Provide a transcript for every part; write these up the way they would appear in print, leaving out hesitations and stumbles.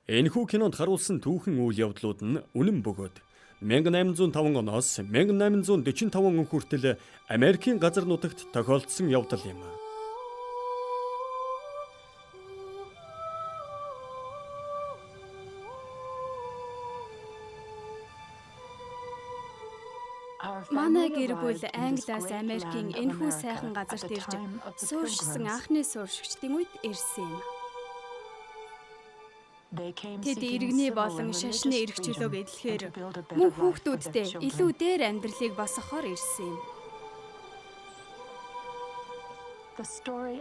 Энэхүү кинонд харуулсан түүхэн үйл явдлууд нь үнэн бөгөөд 1805 оноос 1845 он хүртэл Америкийн газар нутагт тохиолдсон явдал юм. Манай гэр бүл Англиас Америкийн энэхүү сайхан газарт ирж суурьшсан анхны суурьшигчдын үед ирсэн юм. Тэд иргэний болон шашны эрх чөлөөг эдлэхээр мөн хүүхдүүдтэй илүү дээр амьдралыг босгохоор ирсэн юм.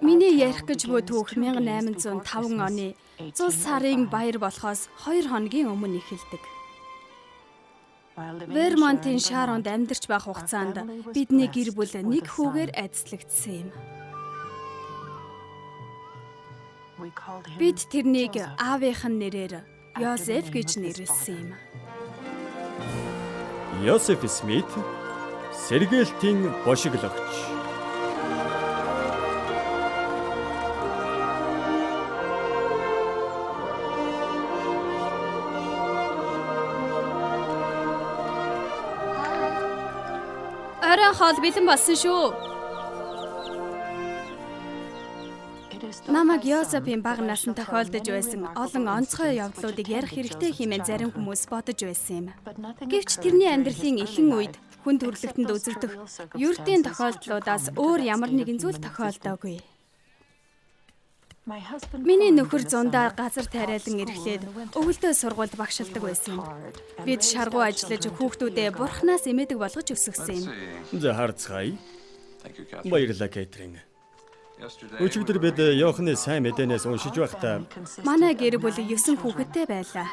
Миний ярих гэж буй түүх 1805 оны зул сарын баяр болохоос 2 хоногийн өмнө эхэлдэг. Вермонтын Шаронд амьдарч байх хугацаанд бидний гэр бүл нэг хүүгээр адислагдсан юм. Бид тэрнийг аавынх нь нэрээр Йозеф гэж нэрлэсэн юм. Йосеф Смит сэргээлтийн бошиглогч. Оройн хоол бэлэн болсон шүү. Намайг Йозефийн бага насанд тохиолдож байсан олон онцгой явдлуудыг ярих хэрэгтэй хэмээн зарим хүмүүс бодож байсан юм. Гэвч тэрний амьдралын ихэнх үед хүн төрөлхтөнд үзэгдэх ердийн тохиолдлуудаас өөр ямар нэгэн зүйл тохиолдоогүй. Миний нөхөр зундаа газар тариалан ирэхлээр өвөлдөө сургуульд багшилдаг байсан юм. Бид шаргуу ажиллаж хүүхдүүдээ бурхнаас эмээдэг болгож өсгөсөн юм. За харцгаая. Баярлалаа, Кэтрин. Өчигдөр бид Йоханы сайн мэдээнээс уншиж байхдаа Манай гэр бүл 9 хүүхэдтэй байлаа.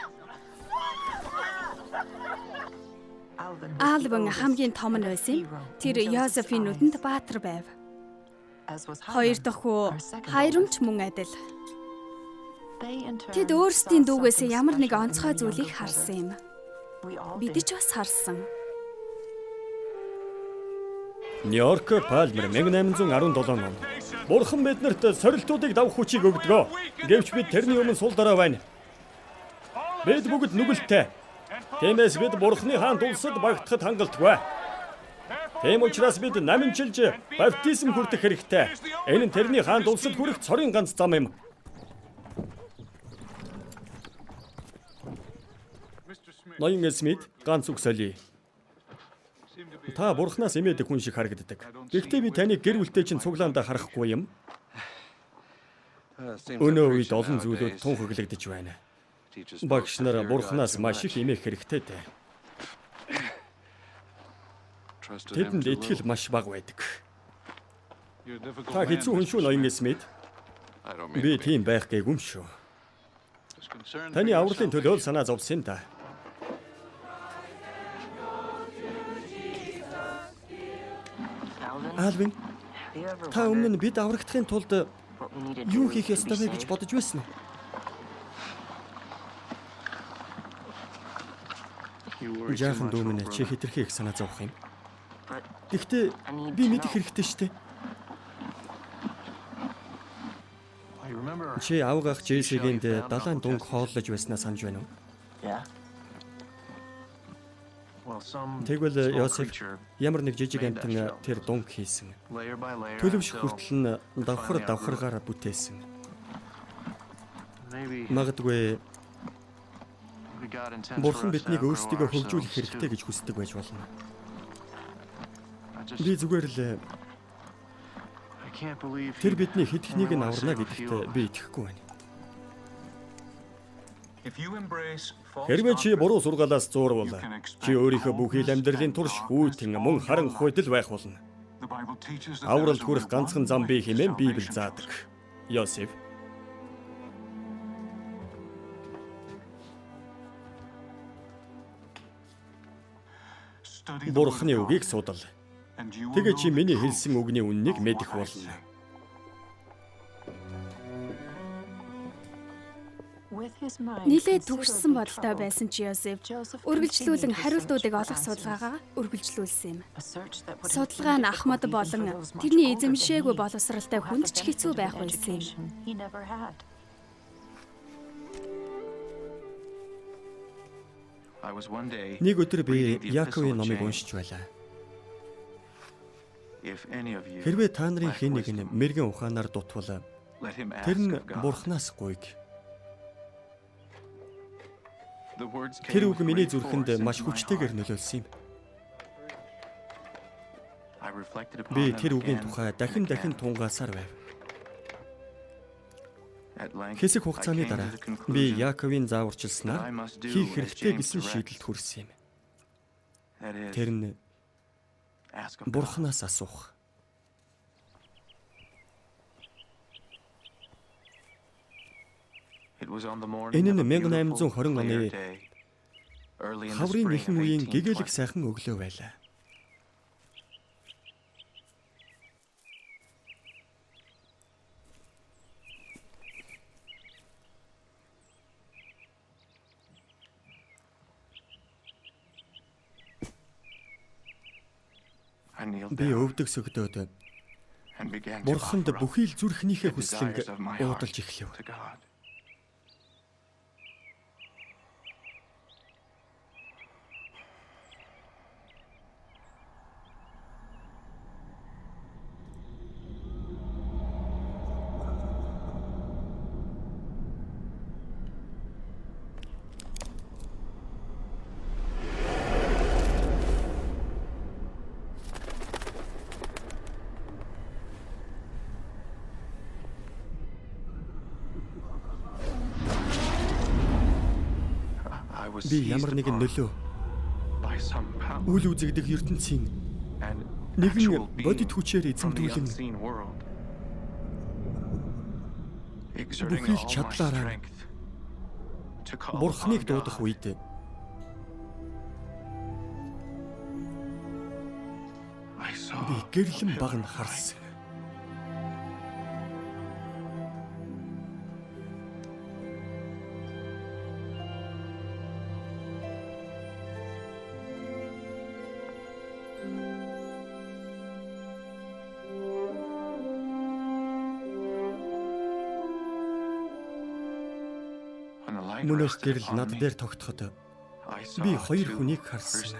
Алван хамгийн том нь байсан юм. Тэр Йозефийн нүдэнд баатар байв. Хоёр дахь хүү Хайрамч мөн адил. Тэд өөрсдийн дүүгээс ямар нэг онцгой зүйлийг харсан юм. Бид ч бас харсан. Нью-Йорк Палмер 1817 он. Бурхан биднэрт сорилтуудыг давах хүчийг өгдөг. Гэвч бид тэрний өмнө сул дорой байна. Бид бүгд нүгэлтэй. Тиймээс бид Бурханы хаант улсад багтахад хангалтгүй. Тийм учраас бид наманчилж баптизм хүртэх хэрэгтэй. Энэ нь тэрний хаант улсад хүрэх цорын ганц зам юм. Ноён Смит ганц үг солиё. Та бурхнаас эмээдэг хүн шиг харагддаг. Гэхдээ би таныг гэр бүлтэй чинь цуглаандаа харахгүй юм. Өнөө үед олон зүйлүүд тунхаглагдаж байна. Багш нар бурхнаас маш их эмээх хэрэгтэй дээ. Тэдэнд итгэл маш бага байдаг. Та хэцүү хүн шүү, ноён Смит. Би тийм байх гээгүй юм шүү. Таны авралын төлөө л санаа зовсон юм да. Алвин, та өмнө нь бид аврагдахын тулд юу хийх ёстой вэ гэж бодож байсан уу? Жаахан дүү минь, чи хэтэрхий их санаа зовох юм. Гэхдээ би мэдэх хэрэгтэй шүү дээ. Чи авга ах Джессигийн далайн дунг хооллож байснаа санаж байна уу? Тэгвэл Йосеф ямар нэг жижиг амьтан тэр дунг хийсэн. Төлөвшөх хүртэл нь давхар давхаргаар бүтээсэн. Магадгүй Бурхан биднийг өөрсдийгөө хөгжүүлэх хэрэгтэй гэж хүсдэг байж болно. Би зүгээр л тэр бидний хэд ихнийг нь аварна гэдэгт би итгэхгүй байна. Хэрвээ чи буруу сургаалаас зуурвал чи өөрийнхөө бүхий л амьдралын турш хүйтэн мөн харанхуйдал байх болно. Авралд хүрэх ганцхан зам бий хэмээн Библи заадаг. Йосеф. Бурхны үгийг судал. Тэгээ чи миний хэлсэн үгний үннийг мэдэх болно. Нилээд түгшсэн бодолтой байсан ч Йозеф үргэлжлүүлэн хариултуудыг олох судалгаагаа үргэлжлүүлсэн юм. Судалгаа нь Ахмад болон тэрний эзэмшээгүй боловсралтай хүнд ч хэцүү байх байсан юм. Нэг өдөр би Яаковын номыг уншиж байлаа. Хэрвээ та нарын хэн нэг нь мэрэгэн ухаанаар дутвал тэр нь Бурханаас гуйг. Тэр үг миний зүрхэнд маш хүчтэйгээр нөлөөлсөн юм. Би тэр үгийн тухай дахин дахин тунгаасаар байв. Хэсэг хугацааны дараа би Яаковын зааварчилснаар хийх хэрэгтэй гэсэн шийдэлд хүрсэн юм. Тэр нь Бурханаас асуух. Энэ нь 1820 оны хаврын нэгэн үеийн гэгээлэг сайхан өглөө байлаа. Би өвдөг сөгдөөд Бурханд бүхий л зүрхнийхээ хүслэнг уудалж эхлэв. Би ямар нэгэн нөлөө үл үзэгдэх ертөнцийн нэгэн бодит хүчээр эзэмдүүлэн бүхий л чадлаараа Бурхныг дуудах үед би гэрлэн багна харсан. Мөнөх гэрэл над дээр тогтоход би хоёр хүнийг харсан.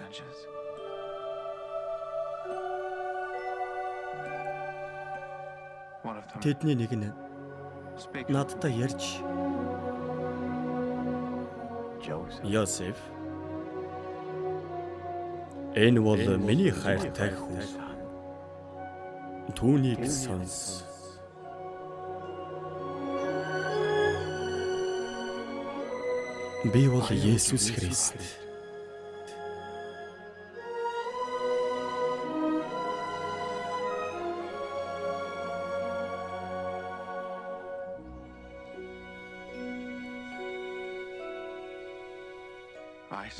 Тэдний нэг нь надтай ярьж, Йосеф, энэ бол миний хайртай хүү. Түүнийг сонс. Би бол Есүс Христ.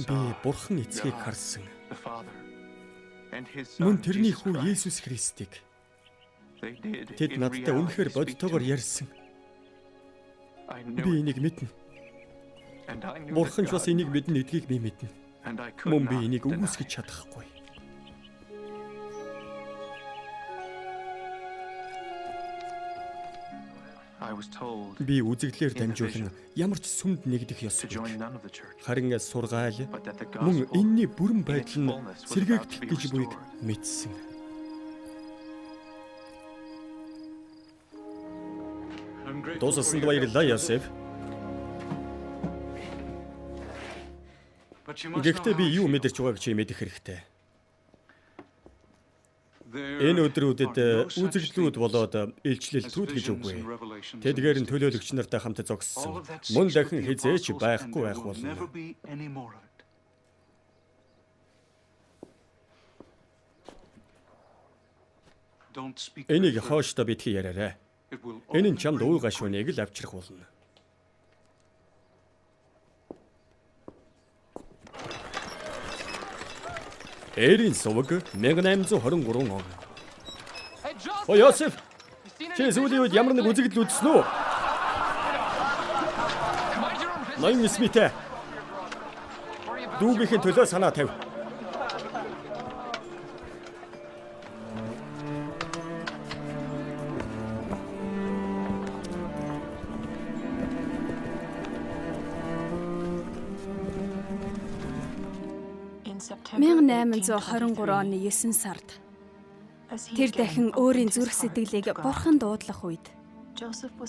Би Бурхан эцгийг харсан. Мөн тэрний хүү Есүс Христийг. Тэд надтай үнэхээр бодитоогоор ярьсан. Би энийг мэднэ. Бурхан ч бас энийг мэднэ гэдгийг би мэднэ. Мөн би энийг үгүйсгэж чадахгүй. Би үзэгдлээр дамжуулан ямар ч сүмд нэгдэх ёсгүй. Харин сургаал мөн энэний бүрэн байдал нь сэргээгдэх гэж буйг мэдсэн. Дууссанд баярлалаа, Йосеф. Гэхдээ би юу мэдэрч байгааг чи мэдэх хэрэгтэй. Энэ өдрүүдэд үзэгдлүүд болоод илчлэлтүүд гэж үгүй. Тэдгээр нь төлөөлөгч нартай хамт зогссон. Мөн дахин хизээч байхгүй байх болно. Энийг хоошдоо битгий яриарай. Энэ нь чамд уй гашууныг л авчрах болно. Эрийн суваг 1823 он. О Йосеф, чи сүүлийн үед ямар нэг үзэгдэл үзсэн үү? Ноён Смитэ. Дүүгийнхэн төлөө санаа тавь. 1823 оны 9 сард тэр дахин өөрийн зүрх сэтгэлийг Бурханд уудлах үед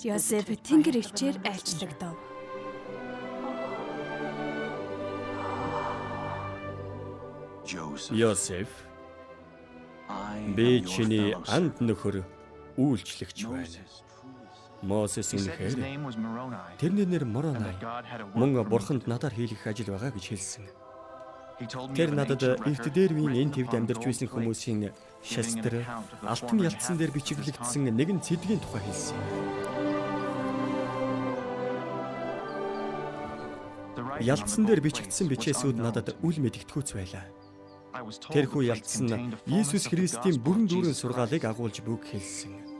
Йосеф Тэнгэр элчээр айлчлагдав. Йосеф, би чиний анд нөхөр үйлчлэгч байна. Мосес үнэхээр тэрний нэр Моронай мөн Бурханд надаар хийлгэх ажил байгаа гэж хэлсэн. Тэр надад эрт дээр үеийн энэ твд амьдарч байсан хүмүүсийн шастр, алтан ялцсан дээр бичиглэгдсэн нэгэн цэдгийн тухай хэлсэн юм. Ялцсан дээр бичигдсэн бичээсүүд надад үл мэдэгдэхүйц байлаа. Тэрхүү ялцсан нь Иесус Христийн бүрэн дүүрэн сургаалыг агуулж бүг хэлсэн.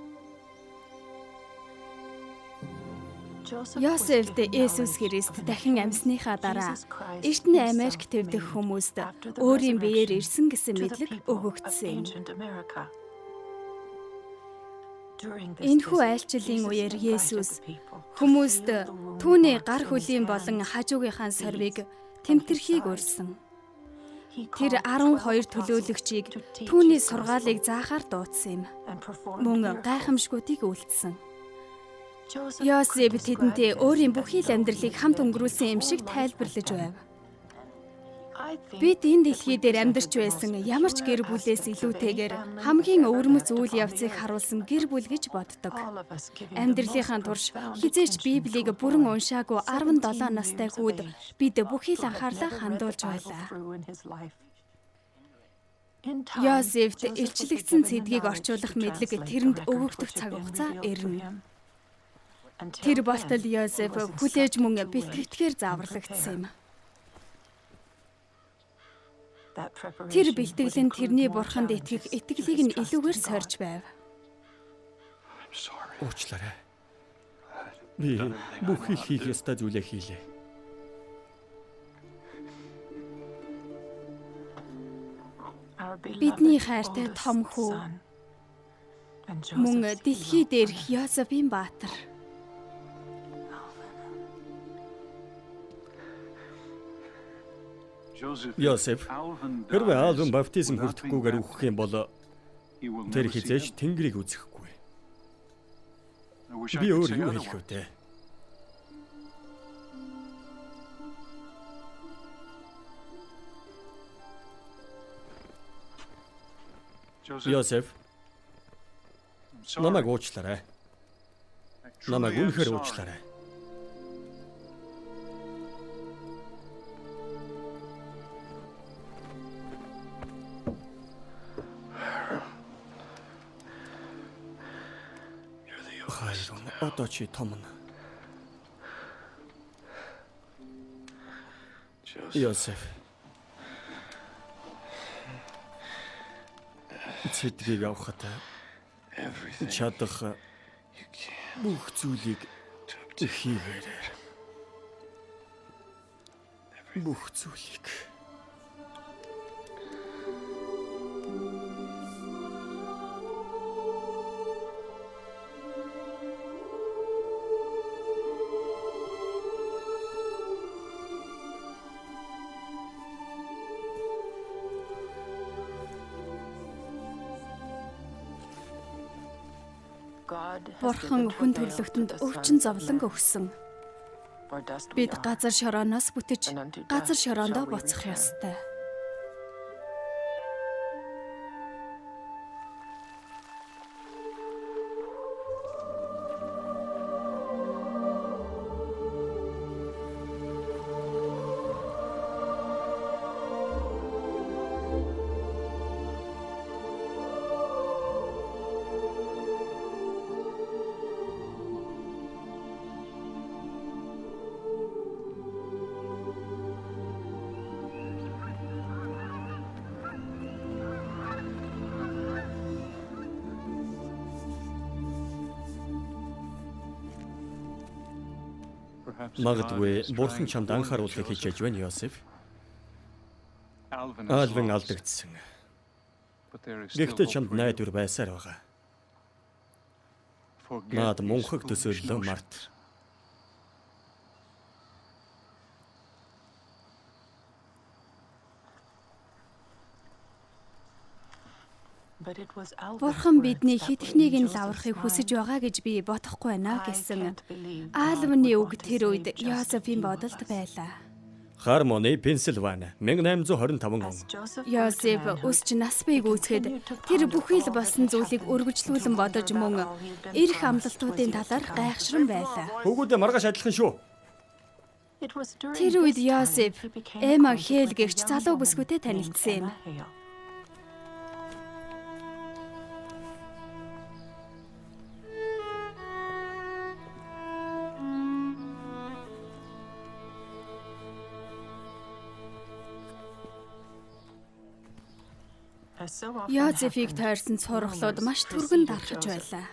Йосефт Есүс Христ дахин амьсныхаа дараа Эртний Америк твдэх хүмүүст өөрийн биеэр ирсэн гэсэн мэдлэг өгөгдсөн юм. Энэхүү айлчлалын үеэр Есүс хүмүүст түүний гар хөлийн болон хажуугийнхаа сорвийг тэмтэрхийг урьсан. Тэр 12 төлөөлөгчийг түүний сургаалыг заахаар дуудсан юм. Мөн гайхамшгуудыг үйлдсэн. Йосеф тэдэнтэй өөрийн бүхий л амьдралыг хамт өнгөрүүлсэн юм шиг тайлбарлаж байв. Бид энэ дэлхий дээр амьдарч байсан ямар ч гэр бүлээс илүүтэйгээр хамгийн өвөрмөц үйл явцыг харуулсан гэр бүл гэж боддог. Амьдралынхаа турш хэзээ ч Библийг бүрэн уншаагүй 17 настай хүүд бид бүхий л анхаарлаа хандуулж байлаа. Йосефт илчлэгдсэн цэдгийг орчуулах мэдлэг тэрэнд өгөгдөх цаг хугацаа ирнэ. Тэр болтол Йосеф хүлээж мөн бэлтгэгдэхээр зааварлагдсан юм. Тэр бэлтгэл нь тэрний бурханд итгэх итгэлийг нь илүүгээр сорж байв. Уучлаарай. Би бүхий л хийх ёстой зүйлээ хийлээ. Бидний хайртай том хүү мөн дэлхий дээрх Йосефийн баатар. Йосеф, хэрвээ Алвин баптизм хүртэхгүйгээр үхэх юм бол тэр хэзээ ч Тэнгэрийг үзэхгүй. Би өөр юу хэлэх вэ? Йосеф, намайг уучлаарай. Намайг үнэхээр уучлаарай. Хайрун, одоо чи том нь. Йосеф. Цэдгийг авахад чадах бүх зүйлийг хийгээрэй. Бүх зүйлийг. Бурхан хүн төрлөختөнд өвчин зовлон өгсөн. Бид газар шорооноос бүтэж газар шороондоо буцах ёстой. Магадгүй Бурхан чамд анхааруулахыг хичээж байна, Йосеф. Алвин алдагдсан. Гэхдээ чамд найдвар байсаар байгаа. Наад мунхаг төсөөллөө март. Бурхан бидний хэдхнийг нь лаврахыг хүсэж байгаа гэж би бодохгүй байна гэсэн Алваны үг тэр үед Йосефийн бодолд байлаа. Хармони, Пенсильвани, 1825 он. Йосеф өсч нас бий гүйцэхэд тэр бүхий л болсон зүйлийг өргөжлүүлэн бодож мөн эрх амлалтуудын талаар гайхшран байлаа. Хүүгүүдээ маргааш адилхан шүү. Тэр үед Йосеф Эма Хэл гэгч залуу бүсгүйтэй танилцсан юм. Йозефийг тойрсон цуурхлууд маш түргэн дархаж байлаа.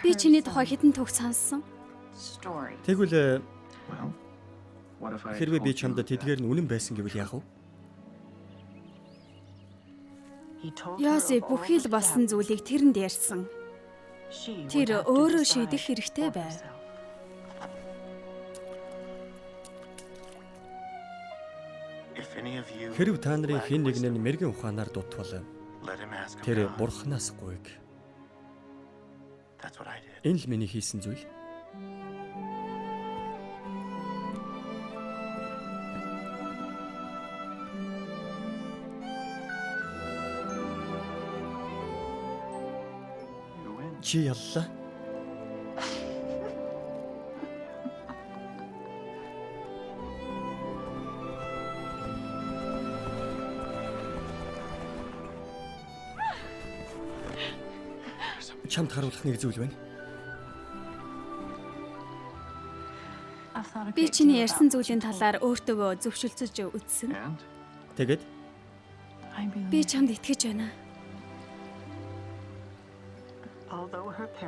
Би чиний тухай хэдэн түүх сонссон. Тэгвэл хэрвээ би чамд тэдгээр нь үнэн байсан гэвэл яах вэ? Йозеф бүхий л болсон зүйлийг тэрэнд ярьсан. Тэр өөрөө шийдэх хэрэгтэй байв. Хэрв та нарын хэн нэг нь мэрэгэн ухаанаар дутвал тэр бурхнаас гуйг. Энэ л миний хийсэн зүйл. Чи яллаа. Чамд харуулах нэг зүйл байна. Би чиний ярьсан зүйлийн талаар өөртөөгөө зөвшөлдсөж үзсэн. Тэгээд Би чамд итгэж байна.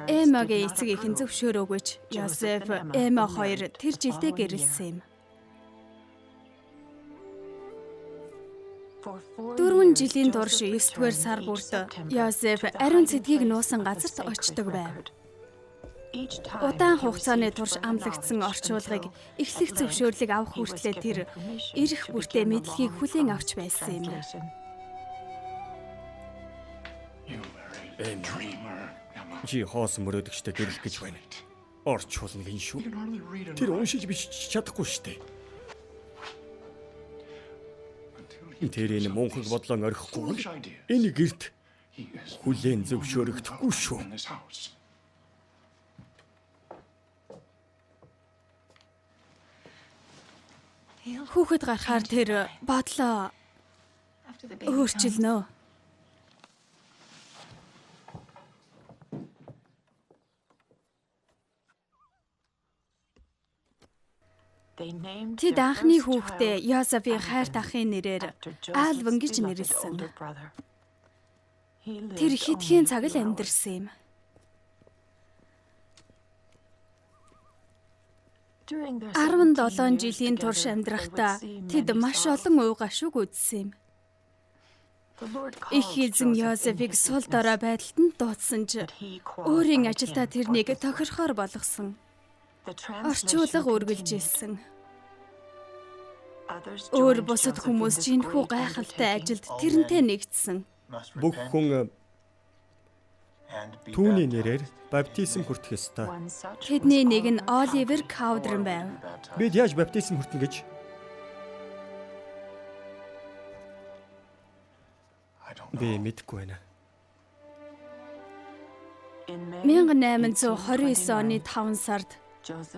Эмагийн эцэг эх нь зөвшөөрөөгүй ч Йосеф, Эма хоёр тэр жилдээ гэрэлсэн юм. 4 жилийн турш 9-р сар бүрт Йосеф ариун цэдгийг нуусан газарт очдог байв. Удаан хугацааны турш амлагдсан орчуулгыг эхлэх зөвшөөрлийг авах хүртлээр тэр эрх бүртээ мэдлэгийг хүлээн авч байсан юм. Чи хоосон мөрөөдөгчтэй гэрлэх гэж байна. Орчуулна гин шүү. Тэр уншиж бичиж чадахгүй шүү дээ. Тэр энэ мунхаг бодлон орхихгүй бол энэ гэрт хүлээн зөвшөөрөгдөхгүй шүү. Хүүхэд гарахаар тэр бодлоо өөрчилнө. Тэд анхны хүүхдээ Йосефийн хайрт ахын нэрээр Алван гэж нэрлэсэн. Тэр хэдхэн цаг л амьдарсан юм. 17 жилийн турш амьдрахдаа тэд маш олон уй гашууг үзсэн юм. Их эзэн Йосефийг сул дорой байдалд нь дуудсан ч өөрийн ажилдаа тэрнийг тохирохоор болгосон. Орчуулга үргэлжилсэн. Өөр бусад хүмүүс ч энэхүү гайхалтай ажилд тэрнтэй нэгдсэн. Бүх хүн түүний нэрээр баптизм хүртэх ёстой. Тэдний нэг нь Оливер Каудрен байв. Бид яаж баптизм хүртэнэ гэж? Би мэдэхгүй байна. 1829 оны 5 сард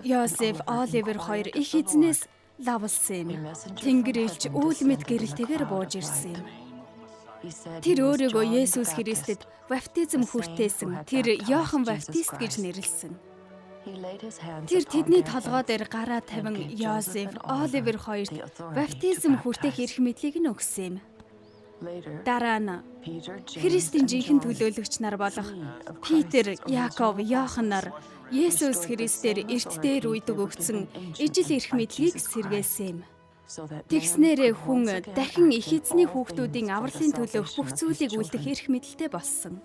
Йосеф Оливер хоёр их эзнээс лавлсан юм. Тэнгэр элч үйл мэт гэрэлтэйгээр бууж ирсэн юм. Тэр өөрийгөө Есүс Христэд баптизм хүртээсэн. Тэр Йохан Баптист гэж нэрлэсэн. Тэр тэдний толгой дээр гараа тавин Йосеф Оливер хоёрт баптизм хүртэх эрх мэдлийг нь өгсөн юм. Дараа нь Христийн жинхэнэ төлөөлөгч нар болох Питер, Яков, Йохан нар Есүс Христээр эрт дээр үйдэг өгсөн ижил эрх мэдлийг сэргээсэн юм. Тэгснээрээ хүн дахин их эзний хүүхдүүдийн авралын төлөөх бүх зүйлийг үлдэх эрх мэдэлтэй болсон.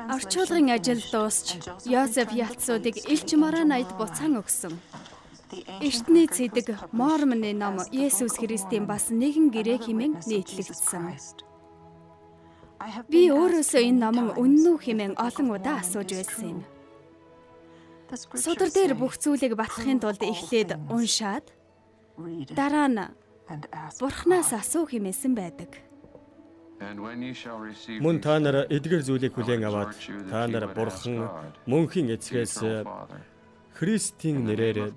Орчуулгын ажил дуусч Йосеф ялцуудыг элч Маранайд буцаан өгсөн. Эртний цэдэг Мормоны ном Есүс Христийн бас нэгэн гэрээ хэмээн нийтлэгдсэн. Би өөрөөсөө энэ номон үнэн үү хэмээн олон удаа асууж байсан юм. Судар дээр бүх зүйлийг батлахын тулд эхлээд уншаад дараа нь Бурханаас асуу хэмээсэн байдаг. Мөн та нар эдгээр зүйлийг хүлээн аваад та нар Бурхан мөнхийн эцгээс Христийн нэрээр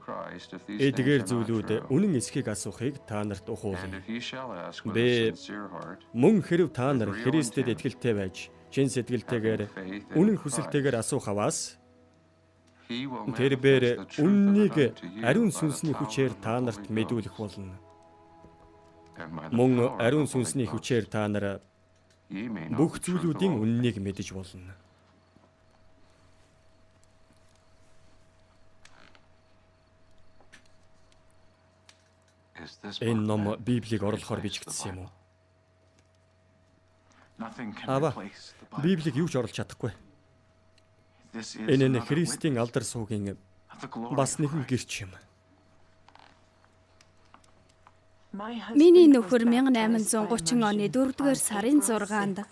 эдгээр зүйлүүд үнэн эсхийг асуухыг та нарт ухуулна. Би мөн хэрв та нар Христэд итгэлтэй байж чин сэтгэлтэйгээр үнэн хүсэлтэйгээр асуух аваас тэрбээр үннийг ариун сүнсний хүчээр та нарт мэдүүлэх болно. Мөн ариун сүнсний хүчээр та нар бүх зүйлүүдийн үннийг мэдэж болно. Энэ ном Библийг орлохоор бичигдсэн юм уу? Ава, Библийг юу ч орлож чадахгүй. Энэ нь Христийн алдар суугийн бас нэгэн гэрч юм. Миний нөхөр 1830 оны 4-р сарын 6-нд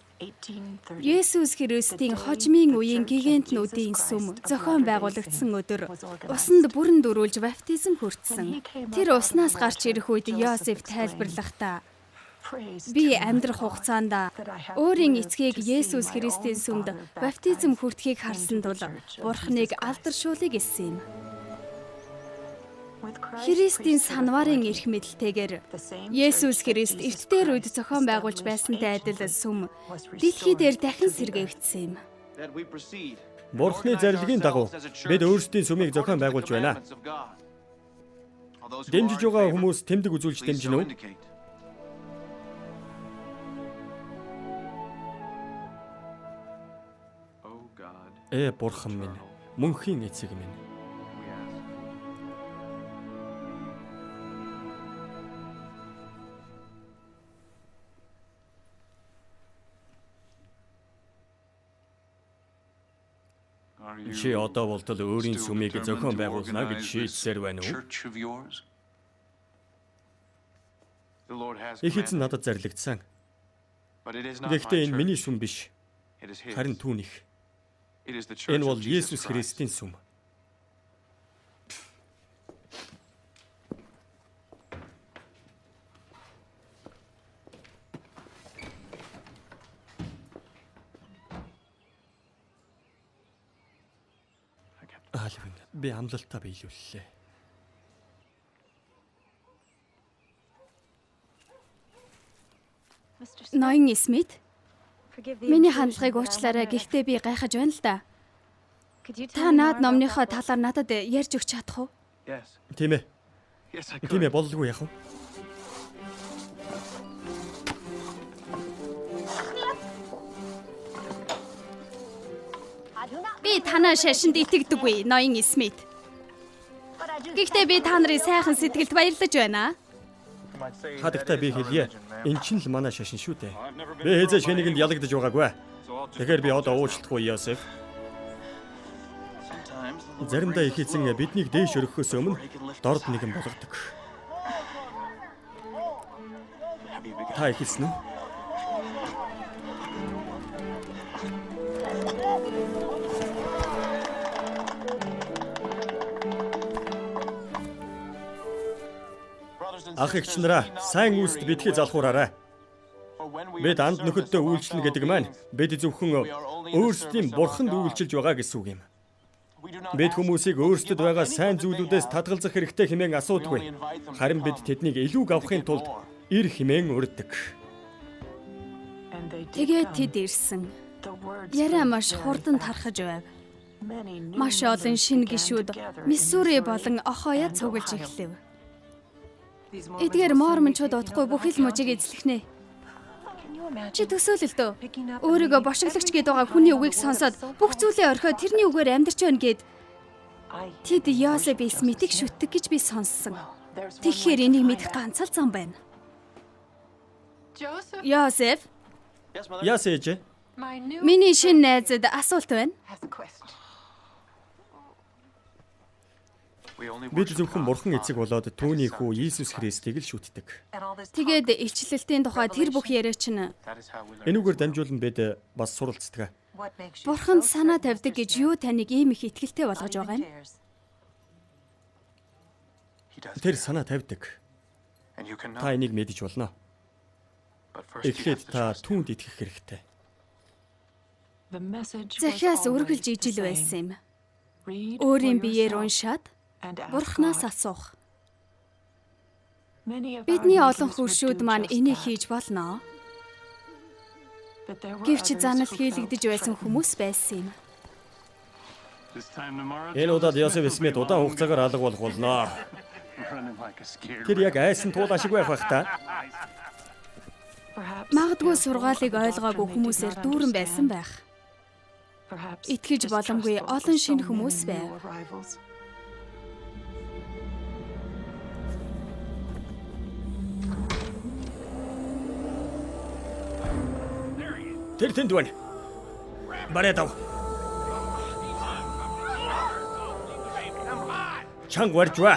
Есүс Христийн хожмын үеийн гигантнүүдийн сүм зохион байгуулагдсан өдөр усанд бүрэн дөрүүлж баптизм хүртсэн. Тэр уснаас гарч ирэх үед Йосеф тайлбарлахдаа би амьдрах хугацаанд өөрийн эцгийг Есүс Христийн сүмд баптизм хүртэхийг харсан тул Бурхныг алдаршуулъя гэсэн юм. Христийн санварын эрх мэдэлтэйгээр Есүс Христ эрт дээр үед зохион байгуулж байсантай адил сүм дэлхий дээр дахин сэргээгдсэн юм. Бурхны зарилгын дагуу бид өөрсдийн сүмийг зохион байгуулж байна. Дэмжиж байгаа хүмүүс тэмдэг үзүүлж дэмжинэ үү? Ээ Бурхан минь, мөнхийн эцэг минь. Чи одоо болтол өөрийн сүмийг зохион байгуулна гэж шийдсээр байна уу? Их эзэн надад зарлигдсан. Гэхдээ энэ миний сүм биш. Харин түүнийх. Энэ бол Есүс Христийн сүм. Алвин, би амлалтаа биелүүллээ. Ноён Смит, миний хандлагыг уучлаарай. Гэхдээ би гайхаж байна л да. Та наад номныхоо талаар надад ярьж өгч чадах уу? Тийм ээ. Тийм ээ, бололгүй яах вэ? Би танаа шашинд итгэдэггүй, ноён Смит. Гэхдээ би та нарын сайхан сэтгэлд баярлаж байна. Хадагтай би хэлье. Эн чинь л манай шашин шүү дээ. Би хэзээ ч хэн нэгэнд ялагдаж байгаагүй. Тэгэхээр би одоо уучлахгүй, Йосеф. Заримдаа их эзэн биднийг дээш өргөхөөс өмнө дорд нэгэн болгодог. Та эхэлсэн үү? Ах эгч нараа, сайн үйлсэд битгий залхуураарай. Бид анд нөхөдтэй үйлчлэнэ гэдэг маань бид зөвхөн өөрсдийн бурханд үйлчилж байгаа гэсэн үг юм. Бид хүмүүсийг өөрсдөд байгаа сайн зүйлүүдээс татгалзах хэрэгтэй хэмээн асуудаггүй. Харин бид тэднийг илүүг авахын тулд ир хэмээн урьддаг. Тэгээд тэд ирсэн. Яриа маш хурдан тархаж байв. Маш олон шинэ гишүүд Миссури болон Охоё цуглаж эхлэв. Эдгээр мормончууд удахгүй бүхэл мужийг эзлэх нэ. Чи төсөөлөл дөө. Өөрийгөө бошиглагч гээд байгаа хүний үгийг сонсоод бүх зүйлээ орхиод тэрний үгээр амьдарч байна гээд тэд Йосеф Смитийг шүтдэг гэж би сонссон. Тэгэхээр энийг мэдэх ганц л зам байна. Йосеф, Яасан ээжээ? миний шинэ найзад асуулт байна. Бид зөвхөн Бурхан эцэг болоод түүний хүү Иесус Христийг л шүтдэг. Тэгээд илчлэлтийн тухай тэр бүх яриа чинь Энүүгээр дамжуулан бид бас суралцдаг. Бурханд санаа тавьдаг гэж юу таныг ийм их итгэлтэй болгож байгаа юм? Тэр санаа тавьдаг. Та энийг мэдэж болно. Эхлээд та түүнд итгэх хэрэгтэй. Захиас үргэлж ижил байсан юм. Өөрийн биеэр уншаад Бурханаас асуух. Бидний олон хөршүүд маань энийг хийж болно. Гэвч занал хийлэгдэж байсан хүмүүс байсан юм. Энэ удаад Йосеф Смит удаан хугацаагаар алга болох болно. Тэр яг айсан туулаа шиг байх байх та. Магадгүй сургаалыг ойлгоогүй хүмүүсээр дүүрэн байсан байх. Итгэж боломгүй олон шинэ хүмүүс байв. Тэр тэнд байна. Бариад ав. Чанга барьж ба.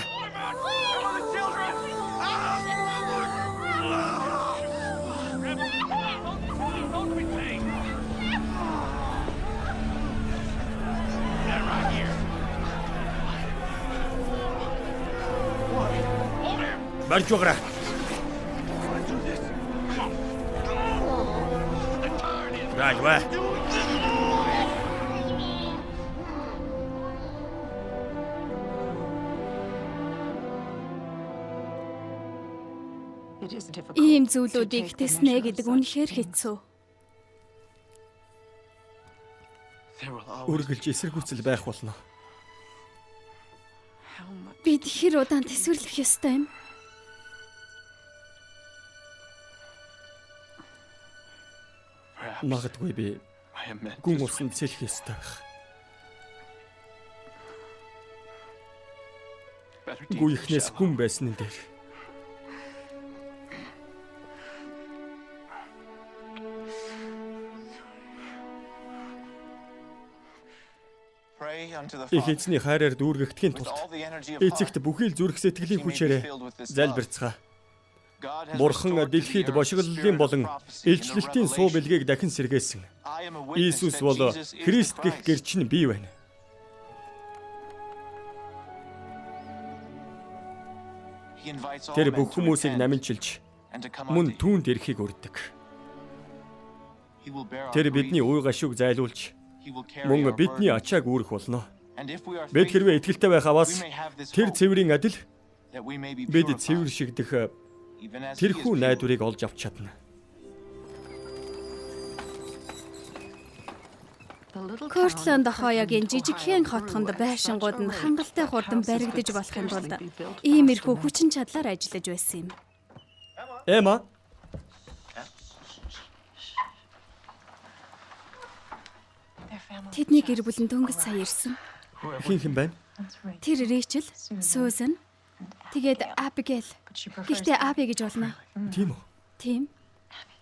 Барьж байгаарай. Райва. Ийм зүйлүүдийг тэснэ гэдэг үнэхээр хэцүү. Үргэлж эсэргүүцэл байх болно. Бид хэр удаан тэсвэрлэх ёстой юм? Магадгүй би гүн усанд сэлэх ёстой байх. Гүйхнээс гүн байсан нь дээр. Их эзний хайраар дүүргэхдхийн тулд эцэгт бүхий л зүрх сэтгэлийн хүчээрээ залбирцгаа. Бурхан дэлхийд бошиглолын болон илчлэлтийн суу бэлгийг дахин сэргээсэн. Иесус бол Христ гэх гэрч нь бий байна. Тэр бүх хүмүүсийг наманчилж мөн түүнд ирэхийг урьдаг. Тэр бидний уй гашууг зайлуулж мөн бидний ачааг үүрэх болно. Бид хэрвээ итгэлтэй байх аваас тэр цэврийн адил бид цэвэр шигдэх тэрхүү найдварыг олж авч чадна. Кортланд Ohio-гийн жижигхэн хотхонд байшингууд нь хангалттай хурдан баригдаж болохын тулд иймэрхүү хүчин чадлаар ажиллаж байсан юм. Эма. Тэдний гэр бүл нь дөнгөж сая ирсэн. Хэн хэн байна? Тэр Рэйчел, Сузан, тэгээд Абигейл. Гэхдээ Аби гэж болно. Тийм үү? Тийм.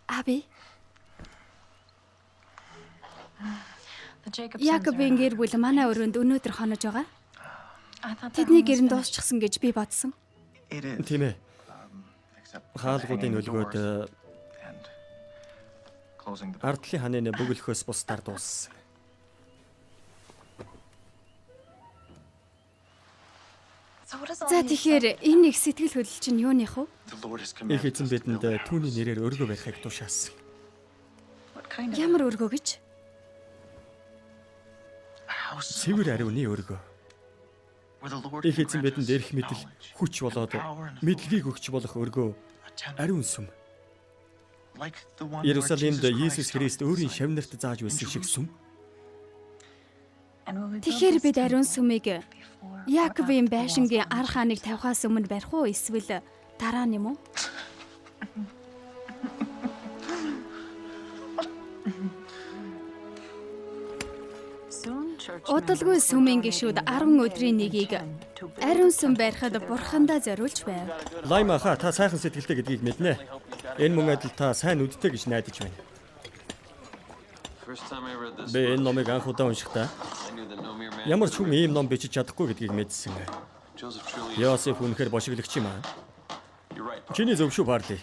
Аби. Якобын гэр бүл манай өрөөнд өнөөдөр хонож байгаа. Тэдний гэр нь дуусчихсан гэж би бодсон. Тийм ээ. Хаалгуудын өлгөөд ардлын ханын бөглөхөөс бусдаар дууссан. За тэгэхээр энэ их сэтгэл хөдлөл чинь юуных вэ? Их эзэн бидэнд түүний нэрээр өргөө барихыг тушаасан. Ямар өргөө гэж? Цэвэр ариуны өргөө. Их эзэн бидэнд эрх мэдэл, хүч болоод мэдлэгийг өгч болох өргөө ариун сүм. Иерусалимд Иесус Христ өөрийн шавнарт зааж байсан шиг сүм. Тэгэхээр бид ариун сүмийг Яаковын байшингийн ар хааныг тавихаас өмнө барих уу эсвэл дараа нь юм уу? Удалгүй сүмийн гишүүд 10 өдрийн нэгийг ариун сүм барихад бурхандаа зориулж байв. Лайма хаа та сайхан сэтгэлтэй гэдгийг мэднэ. Энэ мөн адил та сайн үдтэй гэж найдаж байна. Би энэ номыг анх удаа уншихдаа ямар ч хүн ийм ном бичиж чадахгүй гэдгийг мэдсэн. Йосеф үнэхээр бошиглагч юм аа. Чиний зөв шүү, Барли.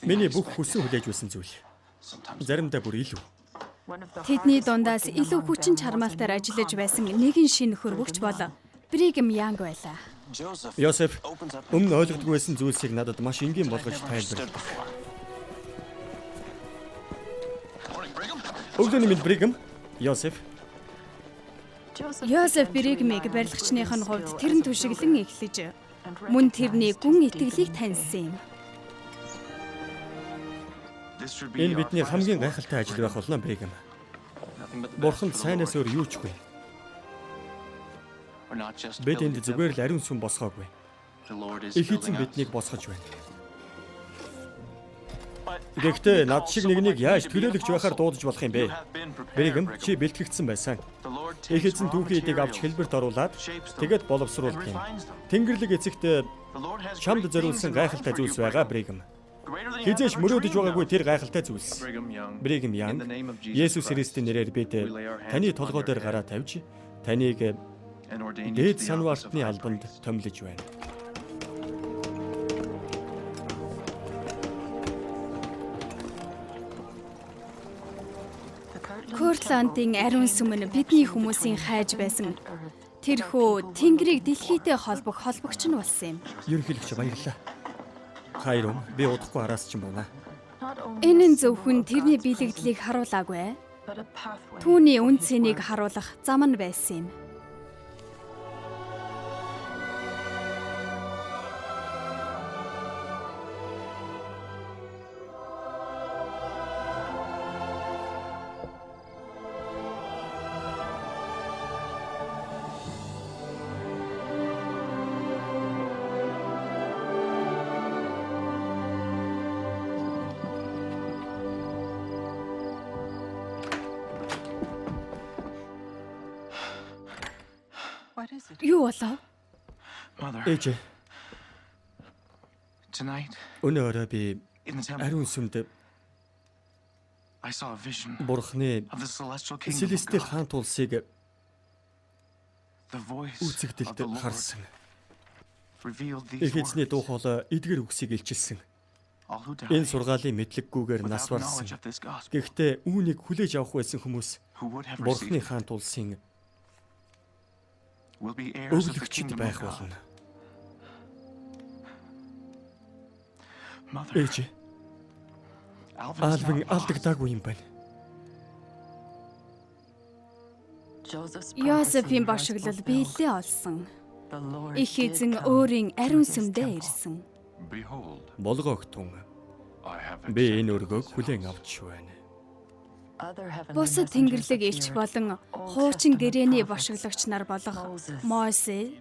Миний бүх хүсэн хүлээж байсан зүйл. Заримдаа бүр илүү. Тэдний дундаас илүү хүчин чармаалтаар ажиллаж байсан нэгэн шинэ хөрвөгч бол Бригам Янг байлаа. Йосеф өмнө ойлгодгүй байсан зүйлсийг надад маш энгийн болгож тайлбарладаг. Өглөөний мэнд, Бригам. Йосеф. Йосеф Бригмийг барилгачных нь хувьд тэрэн түшиглэн эхлэж мөн тэрний гүн итгэлийг таньсан юм. Энэ бидний хамгийн гайхалтай ажил байх болно, Бригам. Бурханд сайнаас өөр юу ч үгүй. Бид энд зүгээр л ариун сүм босгоогүй. Их эзэн биднийг босгож байна. Гэхдээ над шиг нэгнийг яаж төлөөлөгч байхаар дуудаж болох юм бэ? Бригам, чи бэлтгэгдсэн байсан. Их эзэн түүхийн эдийг авч хэлбэрт оруулаад тэгээд боловсруулдаг юм. Тэнгэрлэг эцэгт чамд зориулсан гайхалтай зүйлс байгаа, Бригам. Хэзээ ч мөрөөдөж байгаагүй тэр гайхалтай зүйлс. Бригам Янг, Есүс Христийн нэрээр бид таны толгой дээр гараа тавьж таныг дээд санваартны албанд томилж байна. Кортландын ариун сүм нь бидний хүмүүсийн хайж байсан тэрхүү Тэнгэрийг дэлхийтэй холбох холбогч нь болсон юм. Ерөнхийлөгч, баярлалаа. Хайрум, би удахгүй араас чинь буунаа. Энэ нь зөвхөн тэрний бэлэгдлийг харуулаагүй. Түүний үн цэнийг харуулах зам нь байсан юм. Юу болов? Ээж. Өнөө орой би ариун сүмд Бурхны Селестиал хаант улсыг үзэгдэлд харсан. Их эзний дуу хоолой эдгэр үгсийг илчилсэн. Энэ сургаалын мэдлэггүйгээр нас барсан. Гэхдээ үүнийг хүлээж авах байсан хүмүүс Бурхны хаант улсын өвлөгчд байх болно. Ээж. Алвин алдагдаагүй юм байна. Йосефийн бошиглол биелэлээ олсон. Их эзэн өөрийн ариун сүмдээ ирсэн. Болгоогтун. Би энэ өргөөг хүлээн авч байна. Бусад тэнгэрлэг элч болон хуучин гэрээний бошиглагч нар болох Мосе,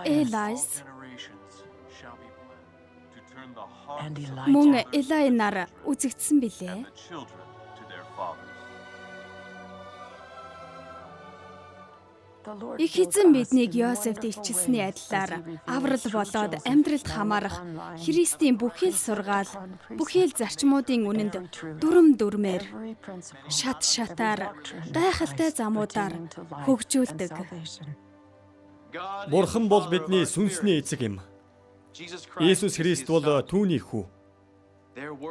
Элайс, мөн Элай нар үзэгдсэн билээ. Их эзэн биднийг Йосефт илчилсэний адилаар аврал болоод амьдралд хамаарах Христийн бүхий л сургаал, бүхий л зарчмуудын үнэнд дүрм дүрмээр, шат шатаар, гайхалтай замуудаар хөгжүүлдэг. Бурхан бол бидний сүнсний эцэг юм. Иесус Христ бол түүний хүү.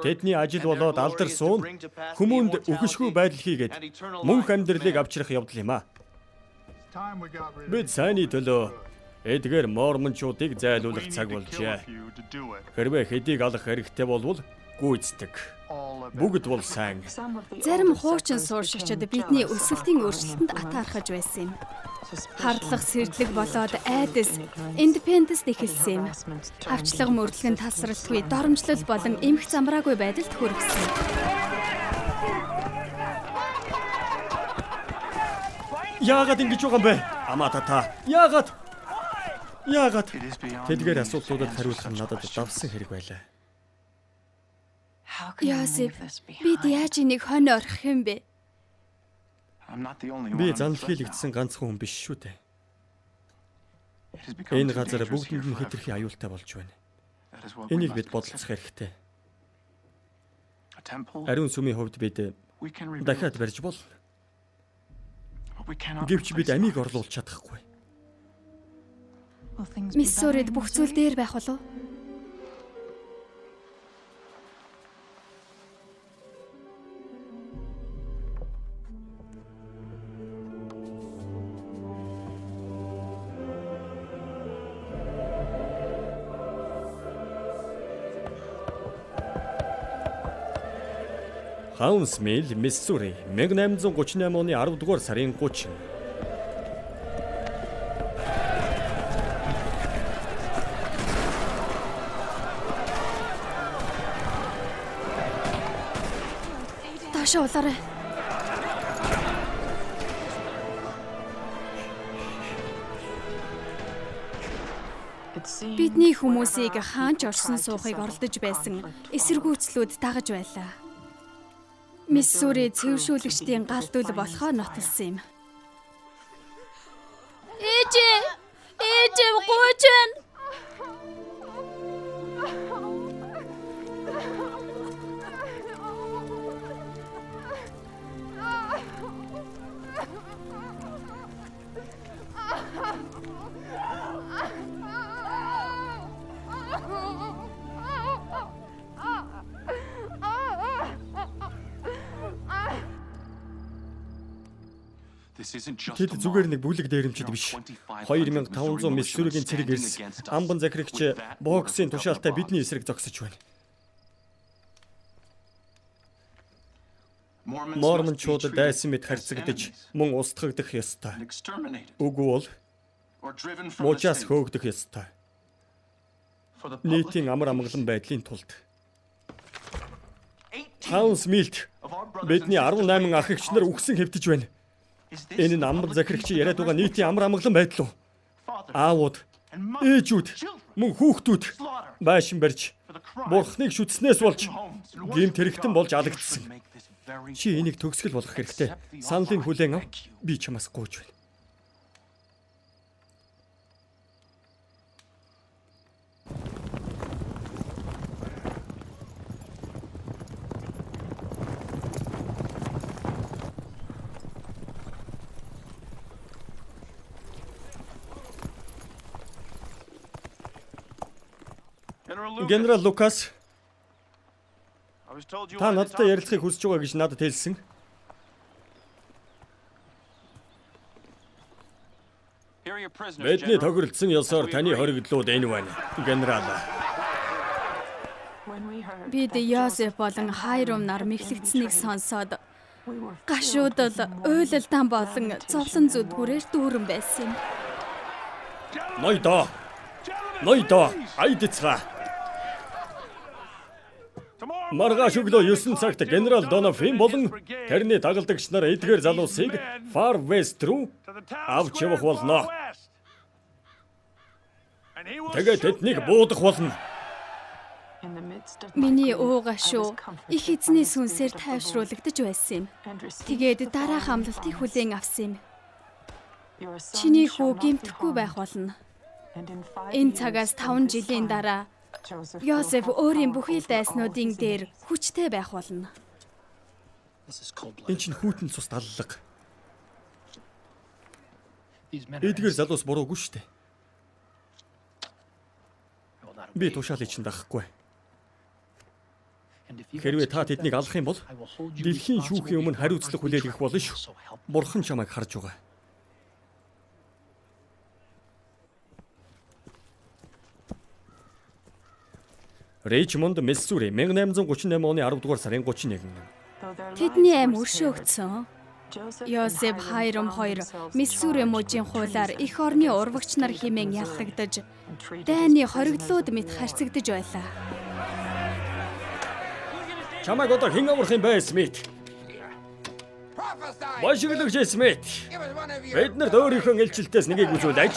Тэдний ажил болоод алдар суун хүмүүнд үхшгүй байдал хийгээд мөнх амьдралыг авчрах явдал юм а. Бид сайнны төлөө эдгээр мормончуудыг зайлуулах цаг болжээ. Хэрвээ хэдийг алах хэрэгтэй болвол гүйцэтгэг. Бүгд бол сайн. Зарим хуучин сууршигчид бидний өсөлтийн өөрчлөлтөнд атаархаж байсан юм. Хардлах сэрдлэг болоод айдас индепенденс эхэлсэн юм. Хавчлага мөрдлөгөн тасралтгүй доромжлол болон эмх замраагүй байдалд хүргэсэн. Яагаад ингэж байгаа юм бэ? Амаа та. Яагаад? Яагаад? Тэдгээр асуултуудад хариулах нь надад давсан хэрэг байлаа. Йосеф, бид яаж энийг хонь орхих юм бэ? Би занлахийлэгдсэн ганцхан хүн биш шүү дээ. Энэ газар бүгдэнд нь хэтэрхий аюултай болж байна. Энийг бид бодолцох хэрэгтэй. Ариун сүмийн хувьд бид дахиад барьж болно. Гэвч бид амийг орлуулж чадахгүй. Миссурид бүх зүйл дээр байх болов? Хаунсмил, Миссури, 1838 оны 10 дугаар сарын 30. Доошоо улаарай. Бидний хүмүүсийг хаанч орсон суухыг оролдож байсан эсэргүүцлүүд дагаж байлаа. Миссури цэвэршүүлэгчдийн гал дүл болохоо нотолсон юм. Ээжээ! Ээжээ гуйж байна. Тэд зүгээр нэг бүлэг дээрэмчид биш. 2500 Миссуригийн цэрэг ирс амбан захирагч боксын тушаалтай бидний эсрэг зогсож байна. Мормончууд дайсан мэт харьцагдаж мөн устгагдах ёстой. Үгүй бол мужаас хөөгдөх ёстой. Нийтийн амар амгалан байдлын тулд. Хаунсмилд бидний 18 ах эгч нар үхсэн хэвтэж байна. Энэ нь амбан захирагч яриад байгаа нийтийн амар амгалан байдал уу? Аавууд, ээжүүд, мөн хүүхдүүд байшин барьж бурхныг шүтснээс болж гэмт хэрэгтэн болж алагдсан. Чи энийг төгсгөл болгох хэрэгтэй. Саналыг хүлээн ав. Би чамаас гуйж байна. Генерал Лукас, та надтай ярилцахыг хүсэж байгаа гэж надад хэлсэн. Бидний тохиролцсон ёсоор таны хоригдлууд энэ байна. Генерал. Бид Йосеф болон Хайрум нар мэхлэгдсэнийг сонсоод гашуудал, уйлалдаан болон зовлон зүдгүүрээр дүүрэн байсан юм. Ноёдоо. Ноёдоо, айдцгаа. Маргааш өглөө 9 цагт генерал Донофин болон тэрний дагалдагч нар эдгээр залуусыг Far West руу авч явах болно. Тэгээд тэднийг буудах болно. Миний уу гашуу их эзний сүнсээр тайвшруулагдаж байсан юм. Тэгээд дараах амлалтыг хүлээн авсан юм. Чиний хүү гэмтэхгүй байх болно. Энэ цагаас 5 жилийн дараа Йосеф өөрийн бүхий л дайснуудын дээр хүчтэй байх болно. Энэ чинь хүйтэн цус даллага. Эдгээр залуус буруугүй шүү дээ. Би тушаалыг чинь дагахгүй. Хэрвээ та тэднийг алах юм бол дэлхийн шүүхийн өмнө хариуцлага хүлээлгэх болно шүү. Бурхан чамайг харж байгаа. Ричмонд, Миссури, 1838 оны 10 дугаар сарын 31. Тэдний ам өршөөгдсөн. Йосеф Хайрум хоёр Миссури мужийн хуулиар эх орны урвагч нар хэмээн яллагдаж, дайны хоригдлууд мэт харьцагдаж байлаа. Чамайг одоо хэн аврах юм бэ, Смит? Башиглагч Смит. Бид нарт өөрийнхөө илчлэлтээс нэгийг үзүүлээч.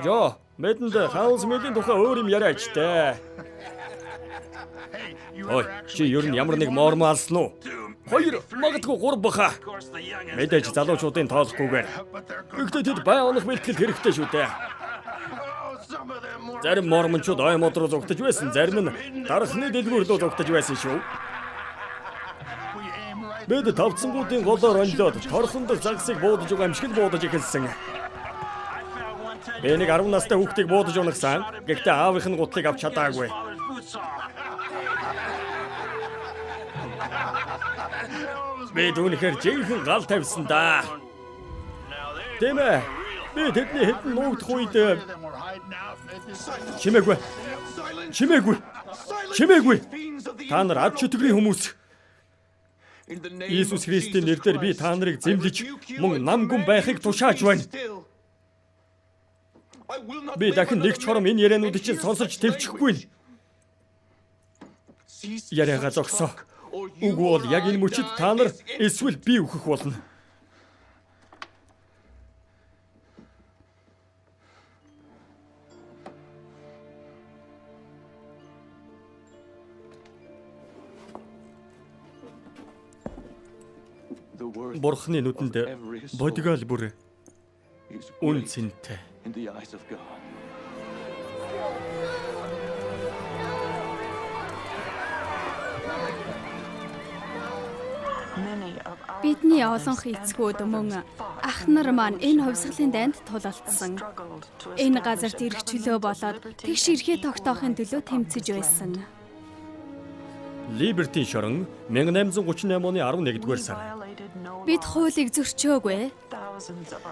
Жо, бидэнд Хаунсмилийн тухай өөр юм яриач дээ. Ой, чи ер нь ямар нэг мормон алсан уу? 2, магадгүй 3 баха. Мэдээж залуучуудын тоолохгүйгээр. Гэхдээ тэд бай онох бэлтгэл хэрэгтэй шүү дээ. Зарим мормончууд ой мод руу зугтаж байсан, зарим нь дархны дэлгүүр рүү зугтаж байсан шүү. Бид тавцангуудын голоор онилоод торхон дэх загсыг буудаж байгаа юм шиг л буудаж эхэлсэн. Би нэг 10 настай хүүхдийг буудаж унагсан. Гэхдээ аавынх нь гутлыг авч чадаагүй. Бид үнэхээр жинхэнэ гал тавьсан да. Тийм ээ. Би тэдний хэдэн нуугдах үед чимээгүй. Чимээгүй. Чимээгүй. Та нар ад чөтгөрийн хүмүүс. Иесус Христийн нэрээр би та нарыг зэмлэж мөн нам гүн байхыг тушааж байна. Би дахин нэг ч хором энэ яриануудыг чинь сонсож тэвчихгүй. Яриагаа зогсоо. Үгүй бол яг энэ мөчид та нар эсвэл би өөхөх болно. Бурхны нүдэнд бодгоол бүр үн цэнтэй. Бидний олонх эцгүүд мөн ах нар маань энэ хувьсгалын дайнд тулалдсан. Энэ газарт ирэх чөлөө болоод тэгш эрхээ тогтоохын төлөө тэмцэж байсан. Либертийн шорон 1838 оны 11-р сар. Бид хуулийг зөрчөөгүй.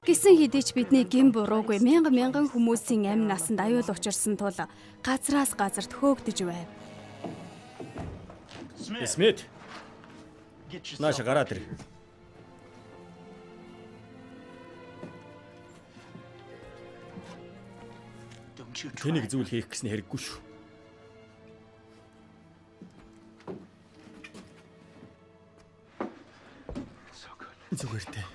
Гэсэн хэдий ч бидний гэм буруугүй мянга мянган хүмүүсийн амь насанд аюул учирсан тул газраас газарт хөөгдөж байв. Смит. Нааш гараад ир. Тэнийг зүйл хийх гэсэн хэрэггүй шүү. Зүгээр дээ.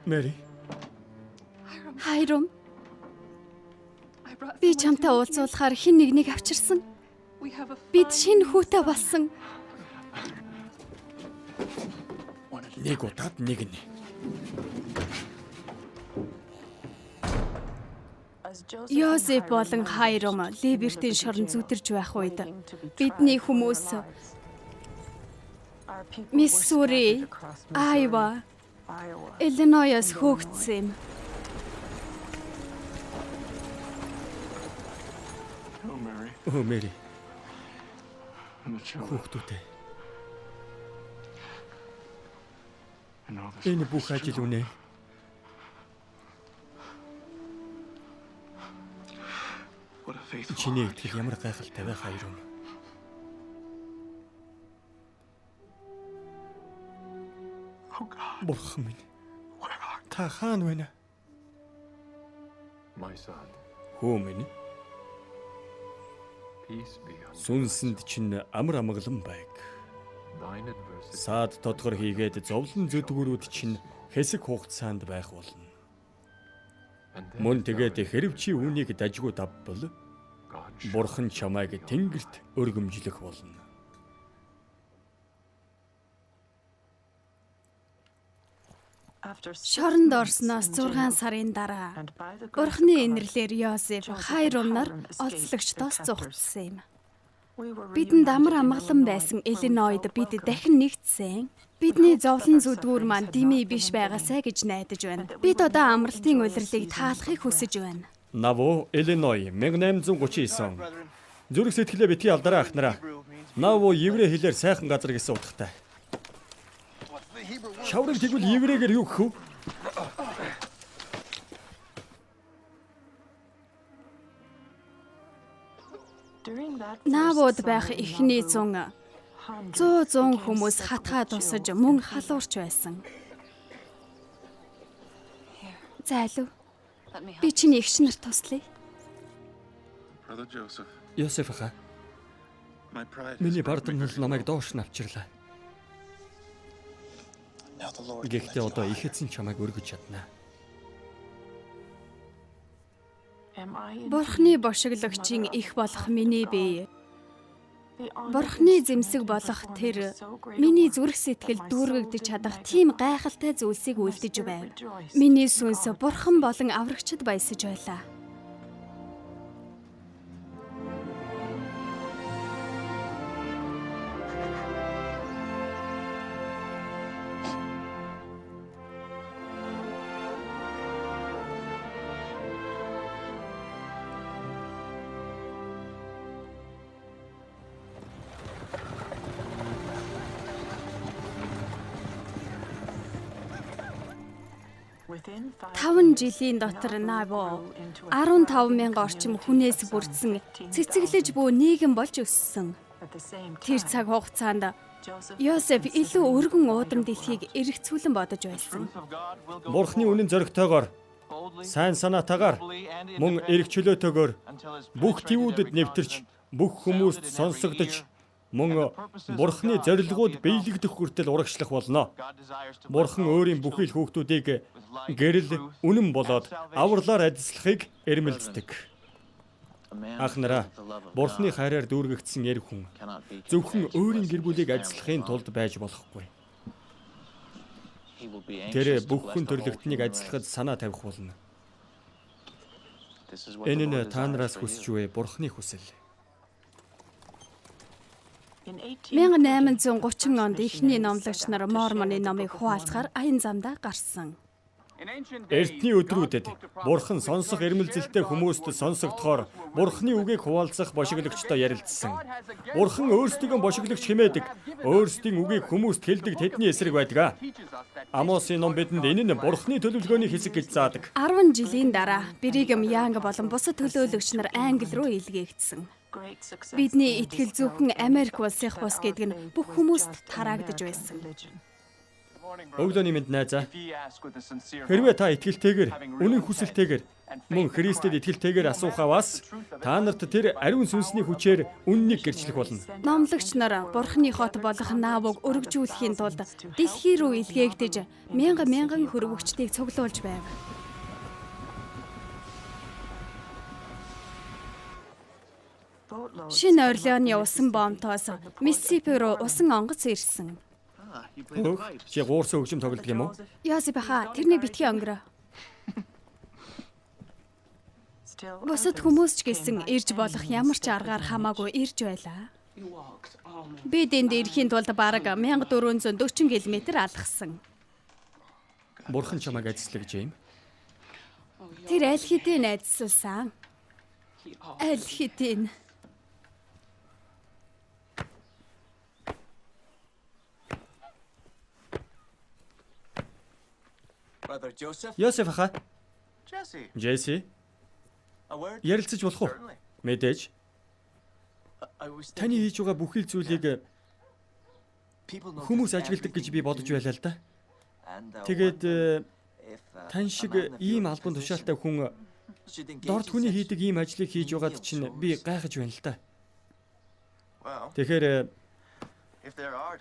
Мэри. Хайрум. Би чамтай уулзуулахаар хэн нэгнийг авчирсан. Бид шинэ хүүтэй болсон. Нэг удаад нэг нь. Йозеф болон Хайрум Либертийн шорон зүдэрч байх үед бидний хүмүүс Миссури, Айва, Иллинойс хөөгдсөн юм. Өө Мэри. Хүүхдүүдээ. Энэ бүх ажил үнэ. Чиний итгэл ямар гайхалтай вэ Хайрум. Бурхан минь. Та хаана байна? Хүү минь. Сүнсэнд чинь амар амгалан байг. Саад тодгор хийгээд зовлон зүдгүүрүүд чинь хэсэг хугацаанд байх болно. Мөн тэгээд хэрв чи үүнийг дажгүй давбал Бурхан чамайг тэнгэрт өргөмжлөх болно. Шоронд орсноос 6 сарын дараа Бурхны инэрлээр Йосеф Хайрум нар олзлогчдоос зугтсан юм. Бидэнд амар амгалан байсан Иллинойд бид дахин нэгдсэн. Бидний зовлон зүдгүүр маань дими биш байгаасай гэж найдаж байна. Бид одоо амралтын улирлыг таалахыг хүсэж байна. Наво, Иллиной, 1839 он. Зүрх сэтгэлээ битгий алдараа ах нараа. Наво еврей хэлээр сайхан газар гэсэн утгатай. Шаврыг тэгвэл еврейгээр юу гэх вэ? Наавууд байх эхний зун 100 100 хүмүүс хатгаа тусаж мөн халуурч байсан. Зайлв. Би чиний эгч нарт туслая. Йосеф ахаа, миний бардамнал намайг доош навчирлаа. Гэхдээ одоо их эзэн чамайг өргөж чадна. Бурхны бошиглагчийн их болох миний бие. Бурхны зэмсэг болох тэр миний зүрх сэтгэл дүүргэгдэж чадах тийм гайхалтай зүйлсийг үлдэж байв. Миний сүнс Бурхан болон аврагчид баясаж байлаа. Таван жилийн дотор Наво 15,000 орчим хүнээс бүрдсэн цэцэглэж буй нийгэм болж өссөн. Тэр цаг хугацаанд Йосеф илүү өргөн уудам дэлхийг эргцүүлэн бодож байсан. Бурхны үнэн зоригтойгоор, сайн санаатаагаар, мөн эрх чөлөөтэйгээр бүх тивүүдэд нэвтэрч, бүх хүмүүст сонсогдож, мөн Бурхны зорилгууд биелэгдэх хүртэл урагшлах болно. Бурхан өөрийн бүхий л хүүхдүүдийг гэрэл үнэн болоод авралаар адислахыг эрмэлздэг. Ах нараа, Бурхны хайраар дүүргэгдсэн эр хүн зөвхөн өөрийн гэр бүлийг адислахын тулд байж болохгүй. Тэр бүх хүн төрлөختнийг адислахад санаа тавих болно. Энэ нь та нараас хүсч буй Бурхны хүсэл. 1830 онд эхний номлогч нар Мормоны номыг хуваалцахаар аян замдаа гарсан. Эртний өдрүүдэд Бурхан сонсох эрмэлзэлтэй хүмүүст сонсогдохоор Бурханы үгийг хуваалцах бошиглагчтой ярилцсан. Бурхан өөрсдийгөө бошиглагч хэмээдэг, өөрсдийн үгийг хүмүүст хэлдэг тэдний эсрэг байдаг. Амосын ном бидэнд энэ нь Бурханы төлөвлөгөөний хэсэг гэж заадаг. 10 жилийн дараа Бригам Янг болон бусад төлөөлөгч нар Англи руу илгээгдсэн. Бидний итгэл зөвхөн Америк улсынх бус гэдэг нь бүх хүмүүст тараагдаж байсан. Өглөөний мэнд найзаа. Хэрвээ та итгэлтэйгээр, үнэн хүсэлтэйгээр, мөн Христэд итгэлтэйгээр асуухаваас та нарт тэр ариун сүнсний хүчээр үннийг гэрчлэх болно. Номлогч нар Бурхны хот болох Наавыг өргөжүүлэхийн тулд дэлхий рүү илгээгдэж мянган мянган хөрвөгчдийг цуглуулж байв. Шинэ Орлеоны усан бомтоос Миссисипи руу усан онгоц ирсэн. Өөх, чи гуурсан хөгжим тоглодог юм уу? Йосеф ахаа, тэрнийг битгий өнгөрөө. Бусад хүмүүс ч гэсэн ирж болох ямар ч аргаар хамаагүй ирж байлаа. Бид энд ирэхийн тулд бараг 1440 км алхсан. Бурхан чамайг адислаг Джейм. Тэр аль хэдийн найдсуулсан. Аль хэдийн. Йосеф ахаа. Джесси. Ярилцаж болох уу? Мэдээж. Таны хийж байгаа бүхий л зүйлийг хүмүүс ажигладаг гэж би бодож байлаа л да. Тэгээд тань шиг ийм албан тушаалтай хүн дорд хүний хийдэг ийм ажлыг хийж байгаад чинь би гайхаж байна л да. Тэгэхээр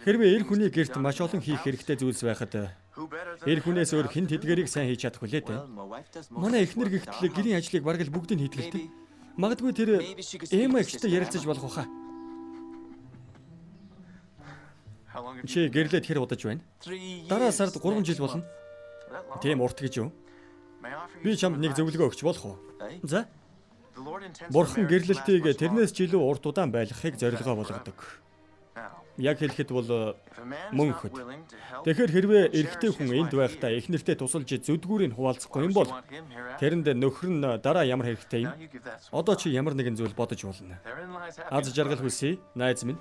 хэрвээ эр хүний гэрт маш олон хийх хэрэгтэй зүйлс байхад эр хүнээс өөр хэн тэдгэрийг сайн хийж чадах вүлээ дээ. Манай эхнэр гихтэл гэрийн ажлыг бараг л бүгдийг хийдэг л дээ. Магадгүй тэр Эма эгчтэй ярилцаж болох уха. Чи гэрлээд хэр удаж байна? Дараа сард 3 жил болно. Тийм урт гэж юу? Би чамд нэг зөвлөгөө өгч болох уу? За. Бурхан гэрлэлтийг тэрнээс ч илүү урт удаан байлгахыг зорилгоо болгодог. Яг хэлэхэд бол мөн хөт. Тэгэхээр хэрвээ эрэгтэй хүн энд байхдаа эхнэртэй тусалж зүдгүүрийг хуваалцахгүй юм бол тэрэнд нөхөр нь дараа ямар хэрэгтэй юм? Одоо чи ямар нэгэн зүйл бодож болно. Аз жаргал хүсье, найз минь.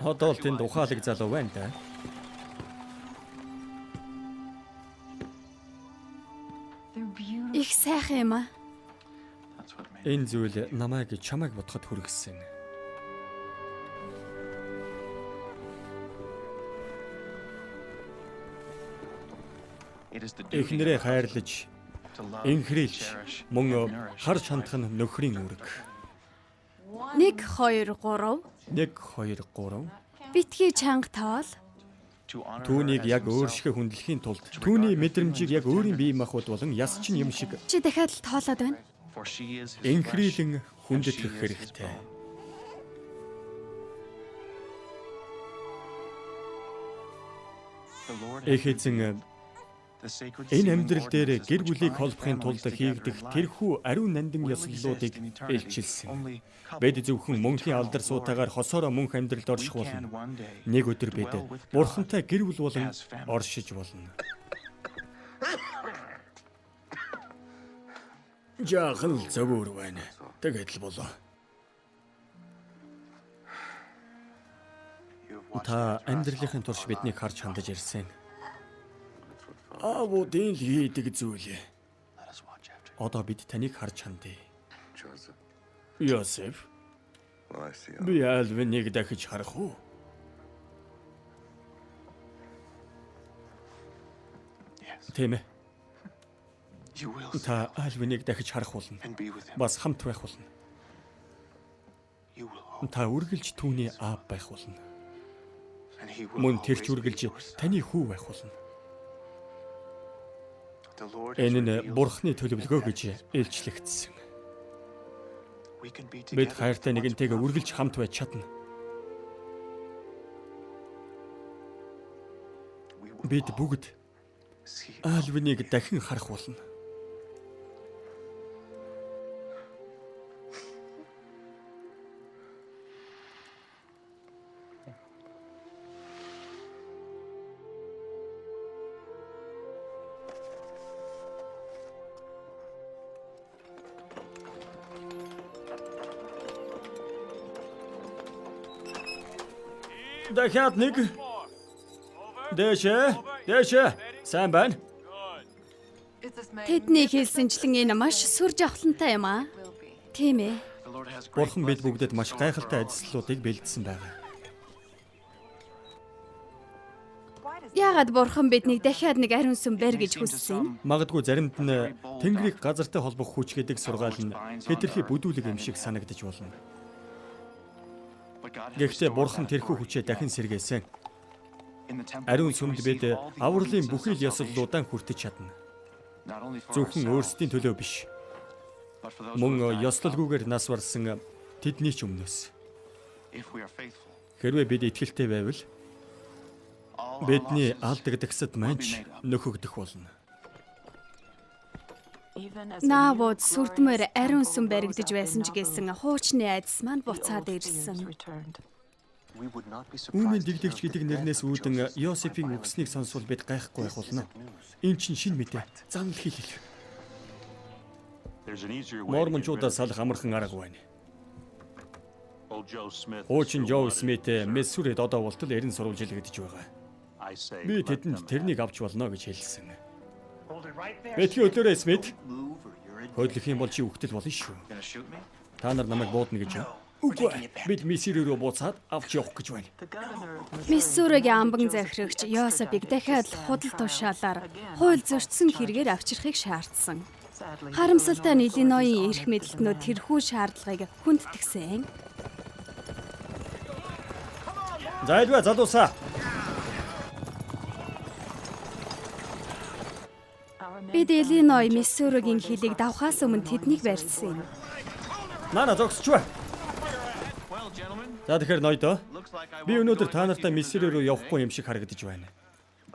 Одоо л тэнд ухаалаг залуу байна да. Их сайхан юм аа. Энэ зүйл намайг чамайг бодоход хүргэсэн. Эхнэрээ хайрлаж, инхрийлж, мөн харж хандах нь нөхрийн үүрэг. 1 2 3 1 2 3 битгий чанга тоол. Түүнийг яг өөршгөө хүндлэхийн тулд түүний мэдрэмжийг яг өөрийн бие махбод болон яс чинь юм шиг Чи дахиад л тоолоод байна. энхрийлэн хүндэтгэх хэрэгтэй. Эх эзэн, энэ амьдрал дээр гэр бүлийг холбохын тулд хийгдэх тэрхүү ариун нандин ёслолуудыг илчилсэн. Бид зөвхөн мөнхийн алдар суутаагаар хосоороо мөнх амьдралд орших болно. Нэг өдөр бид Бурхантай гэр бүл болон оршиж болно. Жаахан л зөвөр байна. Тэгээд л болоо. Та амьдралынхын турш биднийг харж хандаж ирсэн. Аавуудын л хийдэг зүйл. Одоо бид таныг харж хандъя. Йосеф, би Альвиныг дахиж харах уу? Тийм ээ. Та Альвиныг дахиж харах болно. Бас хамт байх болно. Та үргэлж түүний аав байх болно. Мөн тэр ч үргэлж таны хүү байх болно. Энэ нь Бурхны төлөвлөгөө гэж илчлэгдсэн. Бид хайртай нэгэнтэйгээ үргэлж хамт байж чадна. Бид бүгд Альвиныг дахин харах болно. Дахиад нэг. Дээшээ, дээшээ. Сайн байна. Тэдний хэлсэнчлэн энэ маш сүр жавхлантай юм аа. Тийм ээ. Бурхан бид бүгдэд маш гайхалтай ажиллалуудыг бэлдсэн байгаа. Яагаад бурхан биднийг дахиад нэг ариун сүм барь гэж хүссэн юм? Магадгүй заримд нь Тэнгэрийг газартай холбох хүч гэдэг сургаал нь хэтэрхий бүдүүлэг юм шиг санагдаж болно. Гэхдээ бурхан тэрхүү хүчээ дахин сэргээсэн. Ариун сүмд бид авралын бүхий л ёслолуудаа хүртэж чадна. Зөвхөн өөрсдийн төлөө биш. Мөн ёслолгүйгээр нас барсан тэдний ч өмнөөс. Хэрвээ бид итгэлтэй байвал бидний алдагдагсад маань ч нөхөгдөх болно. Наавууд сүрдмээр ариун сүм баригдаж байсан ч гэсэн хуучны айдас маань буцаад ирсэн. Үүмэн дэгдэгч гэдэг нэрнээс үүдэн Йосефийн үгснийг сонсвол бид гайхгүй байх болно. Энэ чинь шинэ мэдээ. Занал хэлэл. Мормончуудаас салах амархан арга байна. Хуучин Жо Смит Миссурид одоо болтол эрен сурвалжилэгдэж байгаа. Би тэдэнд тэрнийг авч болно гэж хэлсэн. Бэтгий өдөөрэй Смит. Хөдлөх юм бол чи үхтэл болно шүү. Та нар намайг буудна гэж юу? Үгүй. Бид Миссури руу буцаад авч явах гэж байна. Миссуригийн амбан захирагч Йосефийг дахиад л худал тушаалаар хууль зөрчсөн хэрэгээр авчрахыг шаардсан. Харамсалтай нь Иллинойн эрх мэдэлтнүүд тэрхүү шаардлагыг хүндэтгсэн. За илвэ залуусаа. Бид Иллиной, Миссуригийн хилийг давхаас өмнө тэднийг барьсан юм. Нана зогсч бай. За тэгэхээр ноёдоо. Би өнөөдөр та нартай Миссури руу явахгүй юм шиг харагдаж байна.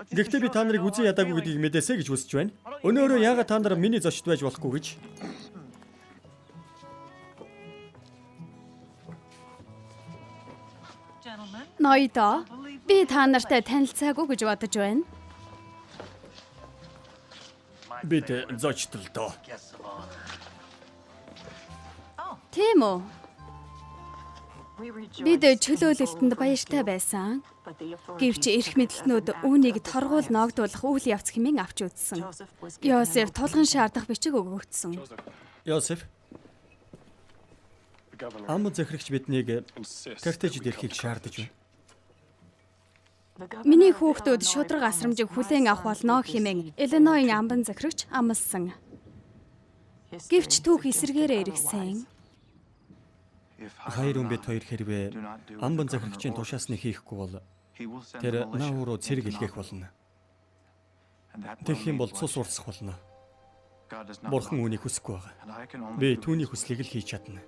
Гэхдээ би та нарыг үзэн ядаагүй гэдгийг мэдээсэй гэж хүсэж байна. Өнөөрөө яагаад та нар миний зочд байж болохгүй гэж? Ноёдоо, би та нартай танилцаагүй гэж бодож байна. Бид зочд л доо. Тийм үү? Бид чөлөөлөлтөнд баяртай байсан. Гэвч эрх мэдэлтнүүд үүнийг торгуул ноогдуулах үйл явц хэмээн авч үзсэн. Йосеф тулган шаардах бичиг өгөгдсөн. Йосеф. Ам захирагч биднийг кортежид ирэхийг шаардаж байна. Миний хүүхдүүд шударга асрамжийг хүлээн авах болно хэмээн Иллинойн амбан захирагч амласан. Гэвч түүх эсэргээрээ эргэсэн. Хайрун бид хоёр хэрвээ амбан захирагчийн тушаасныг хийхгүй бол Тэр наа руу цэрэг илгээх болно. Тэгэх юм бол цус урсах болно. Бурхан үүнийг хүсэхгүй байгаа. Би түүний хүслийг л хийж чадна.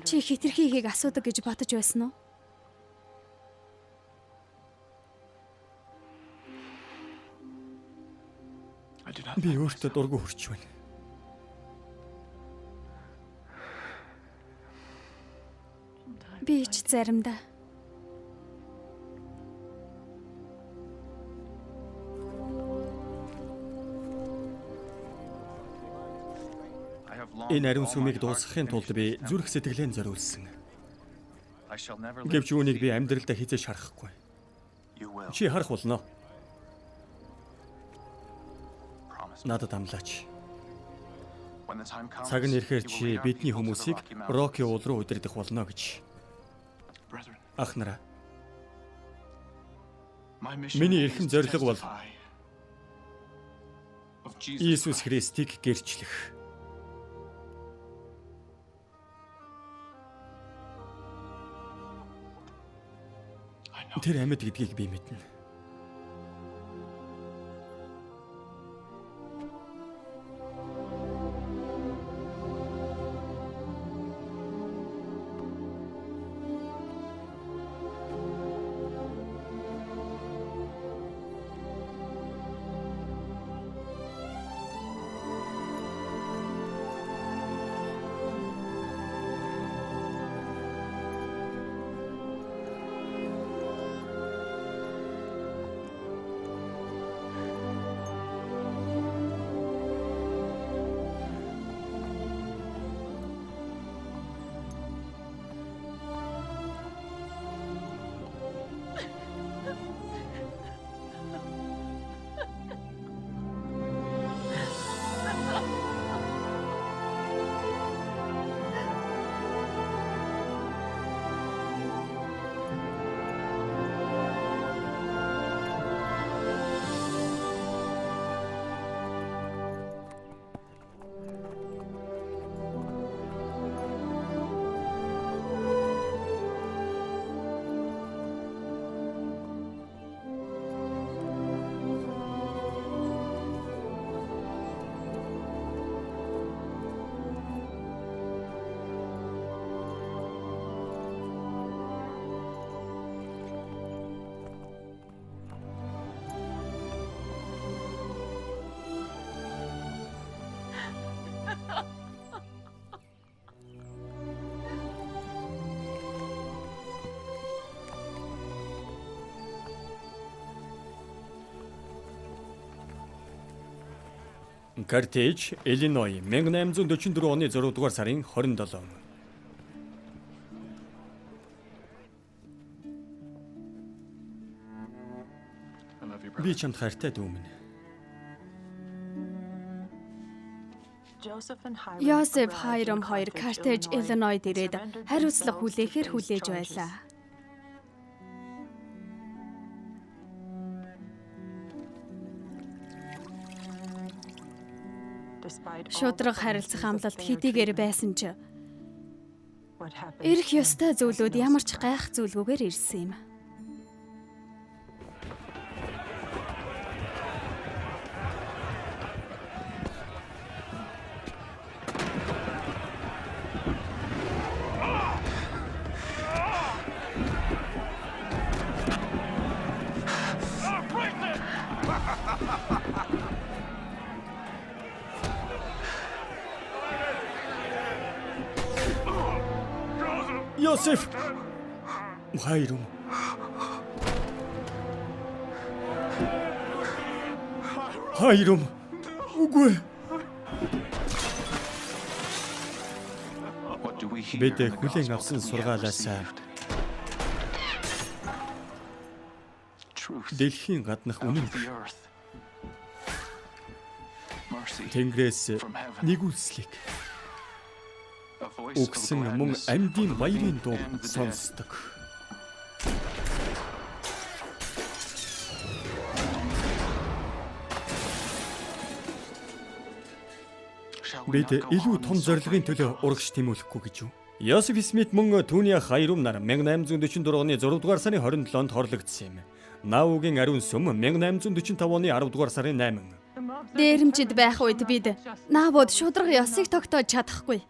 Чи хитрхи ихийг асуудаг гэж бодож байсан уу? Би өөртөө дургүй хөрч байна. Би ч заримдаа Энэ ариун сүмийг дуусгахын тулд би зүрх сэтгэлээ зориулсан. Гэвч үүнийг би амьдралдаа хэзээ шарахгүй. Чи харах болно. Надад амлаач. Цаг нь ирэхээр чи бидний хүмүүсийг Роки уул руу удирдах болно гэж. Ах нараа, миний эрхэм зорилго бол Иесус Христийг гэрчлэх. Тэр амьд гэдгийг би мэднэ. Картейж, Иллиной, 1844 оны 6 дугаар сарын 27. Би чамд хайртай дүү минь. Йосеф Хайрам хоёр Картейж, Иллинойд ирээд хариуцлага хүлээхээр хүлээж байлаа. Шударга харилцах амлалт хэдийгээр байсан ч ирэх ёстой зүйлүүд ямар ч гайх зүйлгүйгээр ирсэн юм. Йосеф! Хайрум. Хайрум. Үгүй. Бид хүлээн авсан сургаалаас дэлхийн гаднах үнэн Тэнгэрээс нэгүүлслийг үгсэн мөн амьдын баярын дуу сонсдог. Бид илүү том зорилгын төлөө урагш тэмүүлэхгүй гэж юу? Йосеф Смит мөн түүний ах Хайрум нар 1844 оны 6 дугаар сарын 27-нд хорлогдсон юм. Наавуугийн ариун сүм 1845 оны 10 дугаар сарын 8. Дээрэмчид байх үед бид Наавууд шударга ёсыг тогтоож чадахгүй.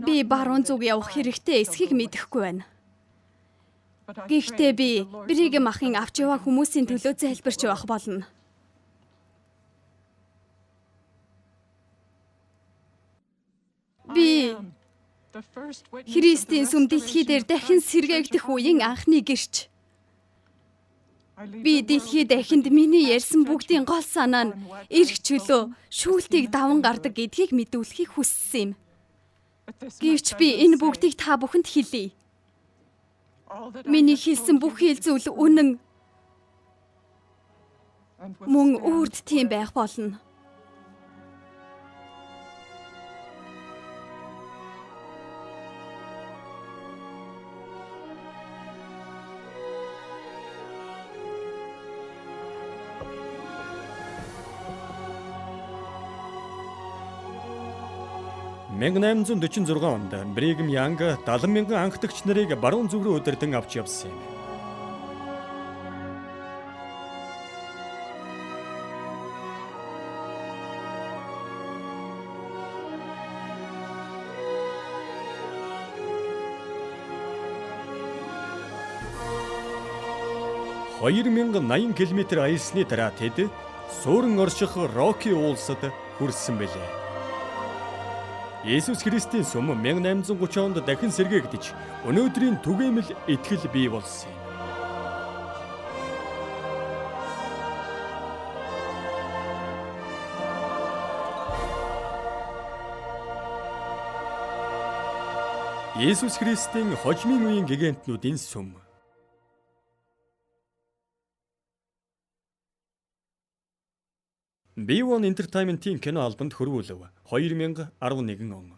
Би баруун зүг явах хэрэгтэй эсхийг мэдэхгүй байна. Гэхдээ би Бригем ахын авч яваа хүмүүсийн төлөө залбирч явах болно. Би Христийн сүм дэлхий дээр дахин сэргээгдэх үеийн анхны гэрч. Би дэлхий дахинд миний ярьсан бүгдийн гол санаа нь эрх чөлөө, шүүлтийг даван гардаг гэдгийг мэдүүлэхийг хүссэн юм. Гэвч би энэ бүгдийг та бүхэнд хэлье. Миний хэлсэн бүхий л зүйл үнэн. Мөн үрд тийм байх болно. «1846 онд Бригем Янг 70 мянган анхдагч нарыг баруун зүг рүү удирдан авч явсан юм. «2080 км аялсны дараа тэд суурин орших Роки уулсад хүрсэн билээ. Есүс Христийн сүм 1830 онд дахин сэргээгдэж өнөөдрийн түгээмэл итгэл бий болсон юм. Есүс Христийн хожмын үеийн гигантнуудын сүм. B1 Entertainment-ийн кино албанд хөрвүүлв. 2011 он.